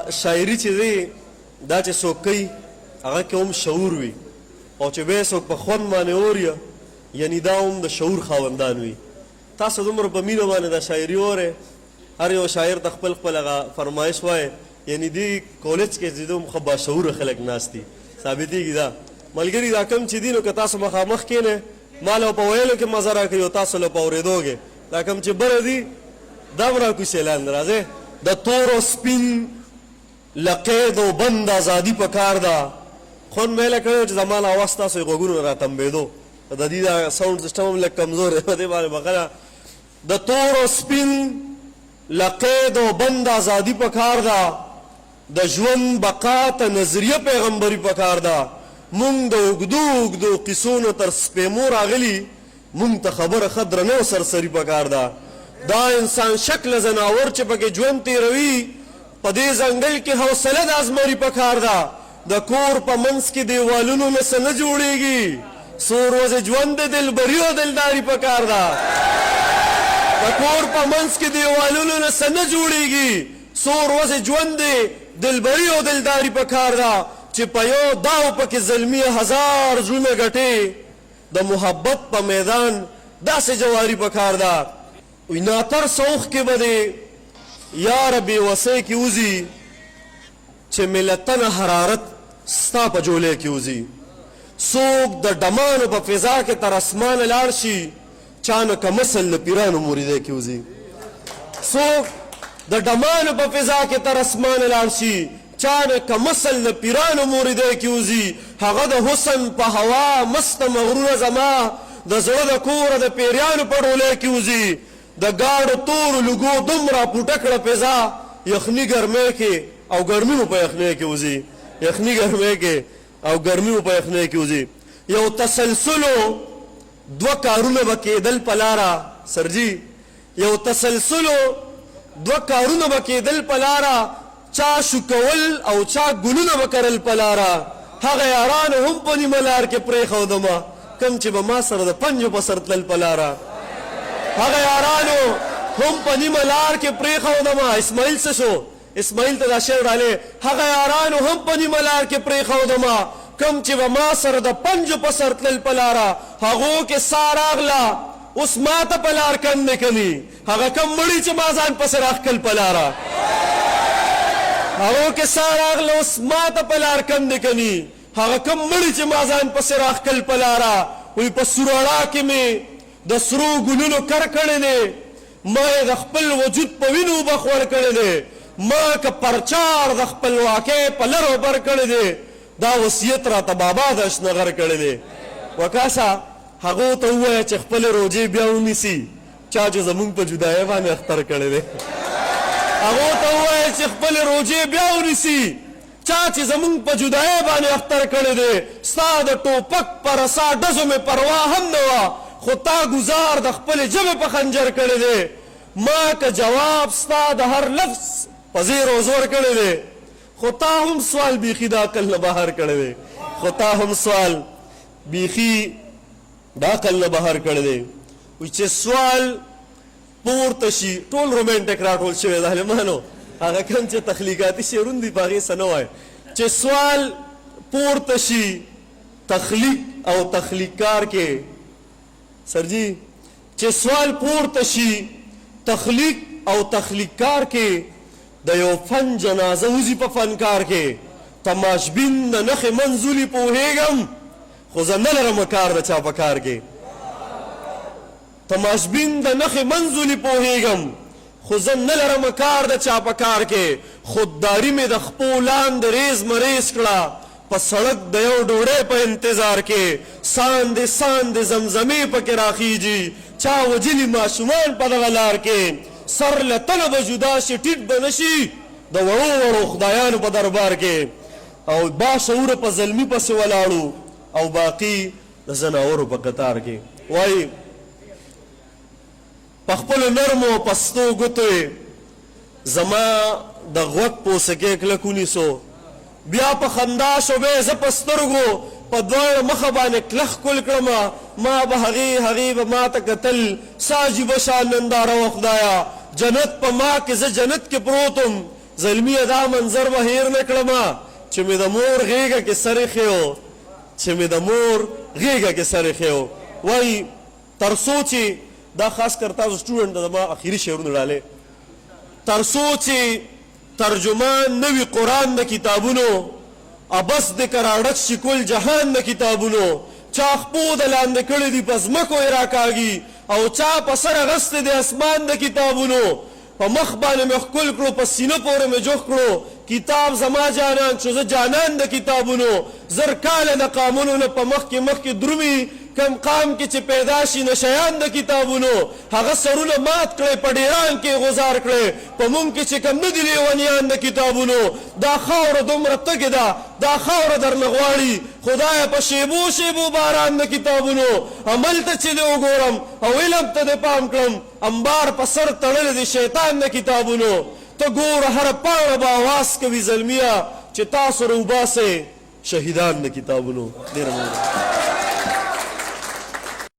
شاعري چې دی دا چې څوک کوي هغه کې هم شعور وي او چې بیا څوک په خوند باندې اوري، یعنی دا هم د شعور خاوندان وي. تاسو دومره په مینه باندې دا شاعري اورئ، هر یو شاعر ته خپل خپل هغه فرمایش وایي، یعنی دې کالج کې چې دوم ښه باشعوره خلک ناست دي، ثابتېږي. دا ملګري دا کم چې دي نو که تاسو مخامخ کښېنئ، ما له په ویلو کې مزه راکوي او تاسو له په اورېدو کې. دا کم چې بره دي دا هم راکوسئ لاندې راځئ. د تور او سپین له قید او بند ازادي په کار ده. خوند مې هله کړی چې زما له اواز ستاسو یې غوږونو نه راتمبېدو. د دې دا ساونډ سیسټم هم لږ کمزوری په دې باندې بخښنه. د تور او سپین له قید او بند ازادي په کار ده، د ژوند بقا ته نظریه پیغمبري په کار ده. مونږ د اوږدو اوږدو قصو نه تر سپېمو راغلي، مونږ ته خبره ښه درنه او سرسري په کار ده. دا انسان شکله ځناور چې پکې ژوند تېروي، په دې ځنګل کې حوصله د ازمري په کار ده. د کور په منځ کې دېوالونو نه څه نه جوړېږي، څو ورځې ژوند د دلبري او دلداري په کار ده. د کور په منځ کې دېوالونو نه څه نه جوړېږي، څو ورځې ژوند د دلبري او دلداري په کار ده. چې په یو داو پکې زلمي هزار زړونه ګټې، د محبت په میدان داسې جواري په کار ده. وي ناترسه اوښکې به دې یاره بې وسۍ کې وځي، چې مې له تنه حرارت ستا په جولۍ کې وځي. څوک د ډمانو په فضا کې تر اسمانه لاړ شي، چا نه کمسل د پیرانو مریدۍ کې وځي. څوک د ډمانو په فضا کې تر اسمانه لاړ شي، چا نه کمسل د پیرانو مریدۍ کې وځي. هغه د حسن په هوا مسته مغروره زما د زړه د کوره د پیریانو په ډولۍ کې وځي. د ګاډو تورو لوګو دومره پوټه کړه فضا، یخني ګرمۍ کې او ګرمي مو په یخنۍ کې وځي. یخني ګرمۍ کې او ګرمي مو په یخنۍ کې وځي. یو تسلسل و، دوه کارونه به کېدل په لاره سرجي. یو تسلسل و، دوه کارونه به کېدل په لاره، چا شوکول او چا ګلونه به کرل په لاره. هغه یارانو هم په نیمه لار کې پرېښودم، کوم چې به ما سره د پنجو په سر تلل په لاره. هغه یارانو هم په نیمه لار کې پرېښودم. اسماعیل څه شو؟ اسماعیل ته دا شعر ډالۍ. هغه یارانو هم په نیمه لار کې پرېښودم، کوم چې به ما سره د پنجو په سر تلل په لاره. هغو کې سا راغله اوس ما ته په لار کندې کني، هغه کوم مړي چې ما ځان پسې راښکل په لاره. هغو کې سا راغله اوس ما ته په لار کندې کني، هغه کوم مړي چې ما ځان پسې راښکل په لاره. وایي په سوراړا کې مې د سرو ګلونو کر کړی دی، ما یې د خپل وجود په وینو اوبه خوړ کړی دی، ما که پرچار د خپلواکۍ په لر او بر کړی دی، دا وصیت راته بابا د اشنغر کړی دی. وکاسه هغو ته ووایه چې خپلې روژې بیا ونیسي، چا چې زمونږ په جدایۍ باندې اختر کړی دی. هغو ته ووایه چې خپلې روژې بیا ونیسي، چا چې زمونږ په جدایۍ باندې اختر کړی دی. ستا د ټوپک په رسا ډزو مې پروا هم نه وه، خو تا ګوزار د خپلې ژبې په خنجر کړی دی. ما که جواب ستا د هر لفظ په زیر او زور کړی دی، خو تا هم سوال بیخي د عقل نه بهر کړی دی. خو تا هم سوال بیخي د عقل نه بهر کړی دی. وایي چې سوال پورته شي، ټول رومانټک راټول شوی ظالمانو، هغه کوم چې تخلیقاتي شعرونه دي په هغې څه نه وایي. چې سوال پورته شي تخلیق او تخلیقکار کې سرجي، چې سوال پورته شي تخلیق او تخلیقکار کې، د یو فن جنازه وځي په فنکار کې. تماشبین د نښې منځولي پوهېږم، خو زه نه لرم کار د چا په کار کې. تماشبین د نښې منځولي پوهېږم، خو زه نه لرم کار د چا په کار کې. خودداري مې د خپو لاندې ریز مریز کړه، په سړک د یو ډوډۍ په انتظار کې. ساندې ساندې زمزمې پکې راخیږي، چا وژلي ماشومان په دغه لار کې. سر له تنه به جدا شي ټیټ به نه شي د وړو وړو خدایانو په دربار کې. او باشعوره په زلمي پسې ولاړو او باقي د ځناورو په قطار کې. وایي په خپلو نرمو او پستو ګوتو یې زما د غوږ پوسکی کلک ونیسو، بیا په خندا شو، بیا یې زه په سترګو په دواړه مخه باندې کلک ښکل کړم. ما به هغې، هغې به ما ته کتل. څه عجیبه شان ننداره وه خدایه، جنت په ما کې، زه جنت کې پروت وم. زلمیه دا منظر به هېر نه کړم چې مې د مور غېږه کې سر ایښی و، چې مې د مور غېږه کې سر ایښی و. وایي تر څو چې دا خاص کر تاسو سټوډنټ ته زما اخري شعرونه ډالۍ، تر څو چې ترجمان نه وي قرآن د کتابونو، ابس دې که راډک شي کل جهان د کتابونو، چا خپو د لاندې کړي دي په ځمکو یې راکاږي، او چا په سر اغستې دی اسمان د کتابونو، په مخ باندې مې ښکل کړو په سینه پورې مې جوخ کړو، کتاب زما جانان شو زه جانان د کتابونو، زر کاله د قامونو نه په مخکې مخکې درومي، کوم قام کې چې پیدا شي نشیان د کتابونو، هغه سرونه مات کړي په ډیران کې غزار کړي، په مونږ کې چې کوم نه دي لیونیان د کتابونو، دا خاوره دومره تږې ده دا خاوره درنه غواړي، خدایه په شیبو شیبو باران د کتابونو، عمل ته چې دې وګورم او علم ته دې پام کړم، انبار په سر تړلی دی شیطان د کتابونو، ته ګوره هره پاڼه به اواز کوي زلمیه چې تاسو راوباسئ شهیدان د کتابونو. ډېره مننه.